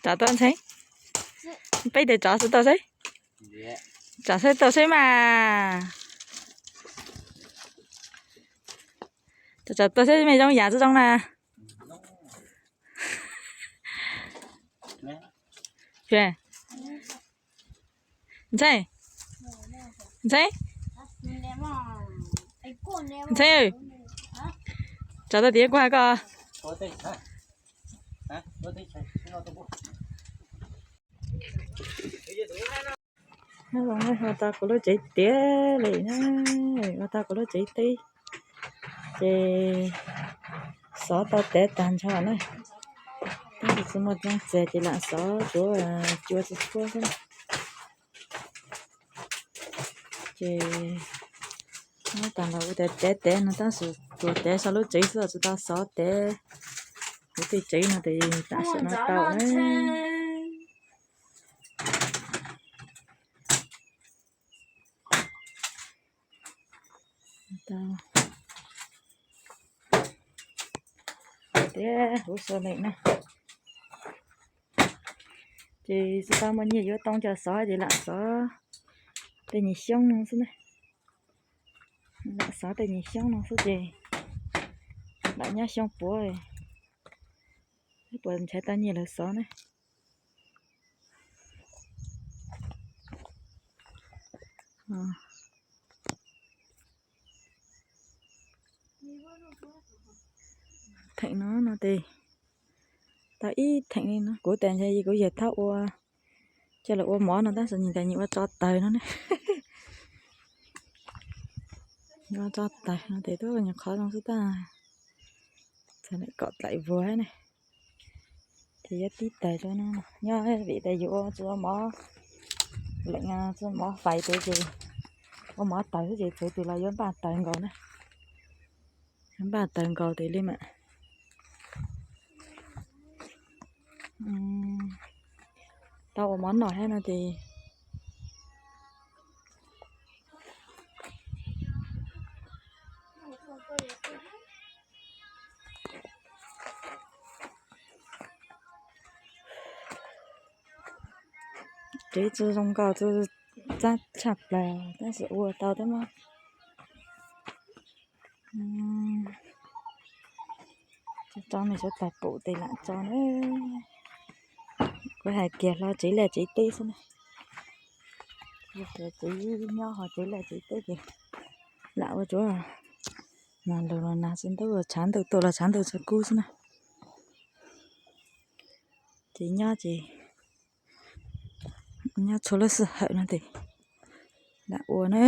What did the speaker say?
Tsov tau ntxhee. Peb tes tsov xwb tau saib. Tsov saib tau saib mas. Tsov tau saib me zoo yam tsi zoo na. Ntxhee, Ntxhee, Ntxhee, tsov tau tias kuv has koj. Ua tau kuv lub tsev tiav li na, ua tau kuv lub tsev teb, ces xov tau tev tag nrho na. Tab sis tsis muaj txoov txeg ces lam xov tsuav cua tsis txhua xwb. Ces muab tag nrho ua tev tev no tab sis tsuas tev sau lub tsev xwb tsis tau xov tev. Kuv tej tsev no tes tam sim no tau na. Tiav huv sau leem na. Ces tsis tau muaj nyiaj yuav tau cov xov ces lam xov tej nyuag xyoob no xwb na. Lam xov tej nyuag xyoob no xwb ces lam nyob xyoo puav, puas nrhiav tau nyiaj lawv xov na. Theem no no tes tau ib theem li no, kuv tas ntshe kuv yawg thab ua, coj los ua mov no tab sis nyias tas nyias ua tso taws no ne. Ua tso taws no tes twb nyuam qhuav zoo xwb tab. Txawm kom dlaim vuag ne, ces yuav tib taws rau no nyob vim tas yus ua tsis ua mov leem, tsis ua mov fais tes ces ua mov taws xwb ces txawv tus los yuav npaj taws nkaus na. Npaj taws nkaus tes li mas tau ua mov noj thiab no ces kev tsis zoo nkaus txaj tshaj plaws tab sis ua tau tab mas. Tso me suav tas pum tes lam tso na. Kuv hais kiag hlo tsev liaj tsev teb xwb na. Tsev nyob ho tsev liaj tsev teb ces lam ua tsuav mas lug los nag tsis ntub, tshav ntuj tuaj los tshav ntuj tsis kub xwb na. Ces nyob ces nyob txhua lub sij hawm no tes lam ua na.